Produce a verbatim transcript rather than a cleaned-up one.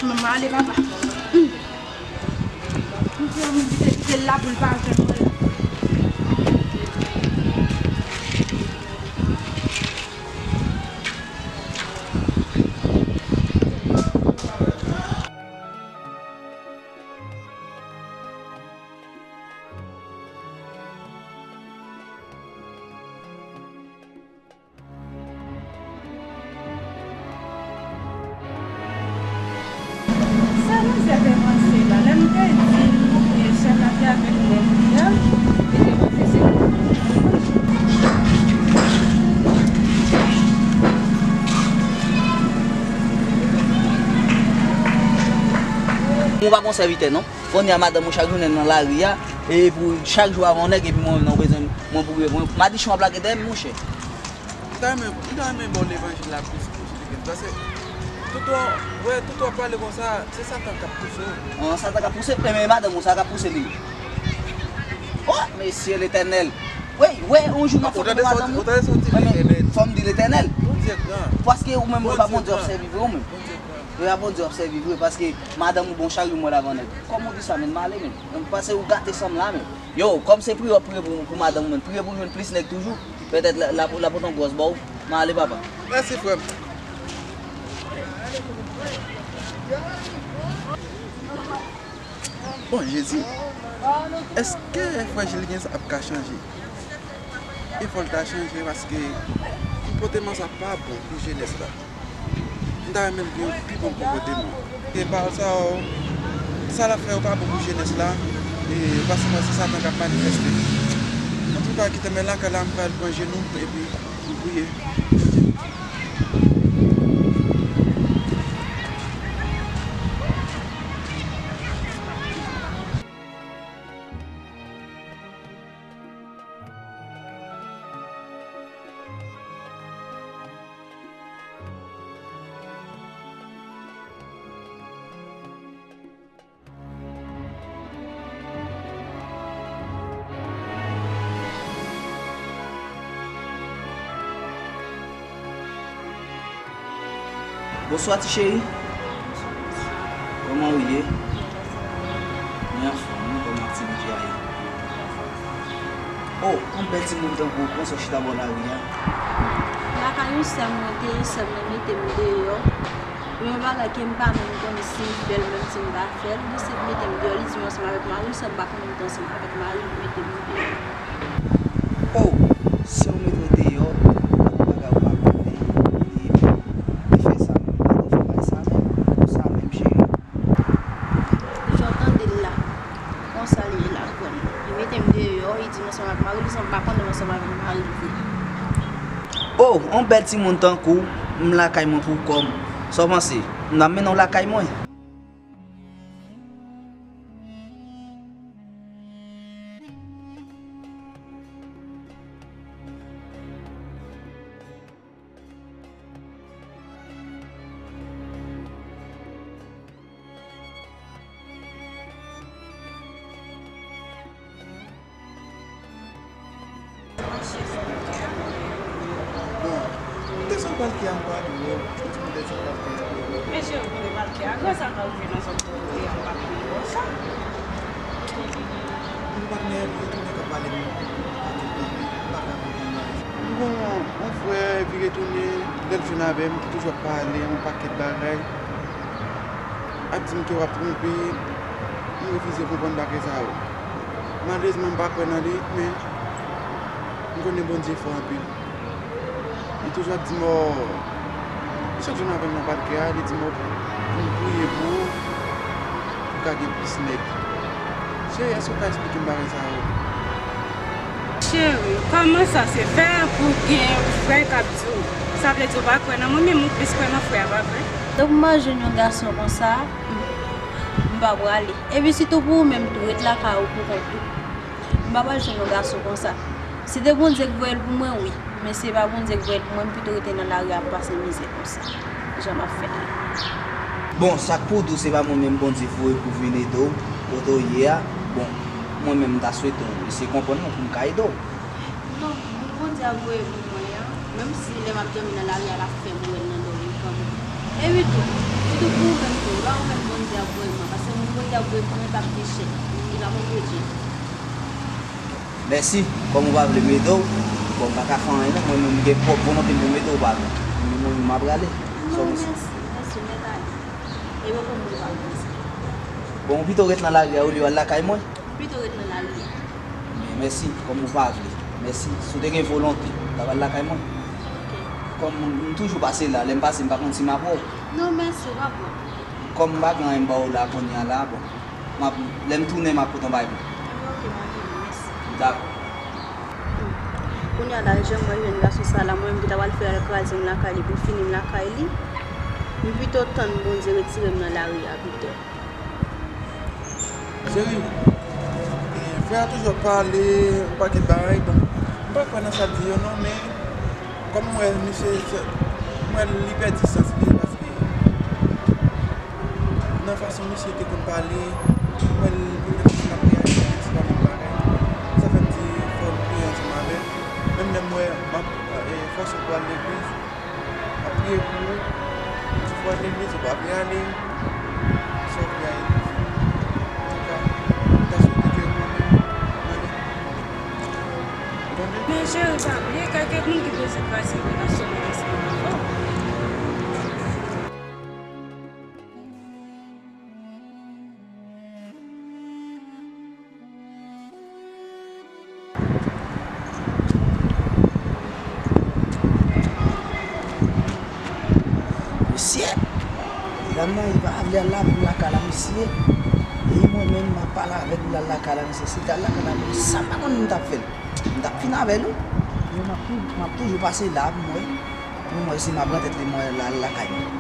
Manman, ale papa. Hum. Mwen fè moun kite, kite l la pou l pa jwenn mwen. Sa mizè te panse la, lè m te di l, e, chèf la te avèk nèg li a, li te panse se Ou pa bon sèvitè, non. Kounye a, madanm ou chak jounen nan lari a, e pou chak jou avè yon nèg, epi mwen menm nan, ou bezwen mwen pou mwen, madichon ap lage dèyè m, monchè. M ta renmen, m ta renmen ba w levanjil la plis, plis, plis, paske tout w, wè, tout w ap pale konsa, se Satan k ap pouse w. An, Satan k ap pouse, men, men madanm ou sa k ap pouse li. Oh, mesye Letènèl. Wi, wè, yon jou m ap fè madanm ou. Ou tande sa w di, ou tande sa w di, men, men, Letènèl? Fò m di Letènèl. Bondye gran. Paske ou menm, ou pa Bondye ap sèvi vre, ou menm. Bondye gran. Ou pa Bondye ap sèvi vre, paske madanm ou bon chak jou mwen la avè nèg. Kòman w di sa, men, m ale, men. M panse ou gate san m la, men. Yo, kòm se priye w ap priye pou, pou madanm ou, men, priye pou jwenn plis nèg toujou. Petèt l ap, l ap pote yon gwòs ba w. M ale, papa. Mèsi, frè m. Bon, Jezi, èske frè Jilgens ap ka chanje? E fò l ta chanje paske konpòteman sa pa bon pou jenès la. M ta renmen l gen yon pi bon konpòteman. E pawòl sa yo, sa l ap fè yo pa bon pou jenès la, e paske se Satan k ap manifeste. Antouka, kite m lakay la, m pral pran jenou m epi m priye. Bonswa, ti cheri. Kòman ou ye? Mwen anfòm, wi, kòman aktivite a ye? Oh, yon bèl timoun tankou w, kòman w chita bò lari a? Lakay yon sè m mwen te ye, sè m nan mete m deyò. Yon bagay ke m pa menm konnen si m fè l, menm si m pa fè l, li se mete m deyò, li di m ansanm avèk mari l, san m pa konnen m te ansanm avèk mari l, li mete m deyò. Oh, sè w mete w deyò, nan yon bagay ou pa konnen, li, li fè sa menm, pa t fè bagay sa menm, konsa menm, cheri. Jan w tande l la, konsa li ye la, frè m. Li mete m deyò, li di m ansanm avèk mari l, san m pa konnen m ansanm avèk mari l vre. Oh, yon bèl timoun tankou w, m lakay mwen pou kò m. Sa w panse? M ta mennen w lakay mwen? Bon, m te sot pral kè a, m pa di w, m te sot pral kè a. Men cheri, m te pral kè a, gras a sa m rive nan zòn kote a, m pa konnen konsa. Yon patnè vire tounen k ap pale m yon pakèt bagay, m pa ka konprann bagay. M gon yon frè vire tounen, lè l jwenn avè m, ki toujou ap pale yon pakèt bagay. Ap di m ke w ap twonpe, m refize konprann bagay sa yo. Malerezman, m pa kwè nan li, men m konnen Bondye fò anpil. Li toujou ap di m, o, li chak jou nan avè m nan palkè a, li di m, o, pou m priye pou ou, pou w ka gen plis nèg. Cheri, èske w ka eksplike m bagay sa yo? Cheri, kòman sa se fè pou gen yon frè k ap di w? Sa vle di w pa kwè nan mwen, men ou plis kwè nan frè a, pa vre? Donk, m al jwenn yon gason konsa, m pa prale. Epi sitou pou ou menm tou, ret lakay ou pou kont ou. M pa pral jwenn yon gason konsa. Si te Bondye k voye l pou mwen, wi. Men si se pa Bondye k voye l pou mwen, m pito rete nan lari a ap pase mizè konsa. Jan m ap fè a. Bon, sa k pou w di w se pa mwen menm Bondye voye pou vin ede w kote w ye a. Bon, mwen menm m ta swete w eseye konprann mwen pou m ka ede w. Non, moun Bondye ap voye pou mwen an, menm si lè m ap dòmi nan lari a, l ap fè m wè l nan dòmi kanmenm. Epi tou, Tou pou ou menm tou, la ou menm Bondye ap voye mwen, paske moun Bondye ap voye pou mwen pa p gen chèk, li pa mande djèt. Mèsi, kòm ou pa vle m ede w, bon, m pa ka fè anyen non, mwen menm m gen pwòp volonte m pou m ede w, pa vre. Mwen menm m ap rale. Non, mèsi, mèsi, mèt ale. E yo konn moun pa vle. Bon, ou pito ret nan lari a olye w al lakay mwen? M pito ret nan lari a. Mèsi, kòm ou pa vle. Mèsi, si w te gen volonte, w t ap al lakay mwen. Ok. Kòm m toujou pase la, lè m pase, m pa konn si m ap wè w. Non, mèsi, w p ap wè m. Kòm m pa gen anyen m ba w la kounye a la, bon. M ap, lè m tounen, m ap pote yon bagay pou ou. Ok, m ap vini, mèsi. Dakò. Kounye a la, jan mwen jwenn gason sa la, mwen menm ki ta pral fè al kraze m lakay li, pou l fini m lakay li, m pito tann Bondye retire m nan lari a pito. Cheri, frè a toujou ap pale yon pakèt bagay, bon, m pa kwè nan sa l di yo non, men kòm m wè misye, m wè li pèdi sans li, paske nan fason misye te konn pale, m wè l, pou reflechi l ap reyaji, li di pa menm bagay. Sa fè m di fò m priye ansanm avè l. Menm lè m wè m ap, e, fòse w pou al legliz, m ap priye pou ou. M di fò w al legliz, ou pa vle ale. Sa w vle a legliz. Antouka, m ta swete ke ou ale. Ou tande? Men cheri, pa bliye, gen kèk moun ki bezwen kraze relasyon nan ansanm avè w. Mesye, dam nan, li pa vle al lavi l lakay la, mesye. E mwen menm, m ap pale avè l pou l al lakay la, mesye. Si l t al lakay la, sa m pa konn m t ap fè l. M t ap fin avè l, wi. Men m ap tou-, m ap toujou pase la pou m wè. Pou m wè si m ap rantre tèt li mwen la lakay mwen.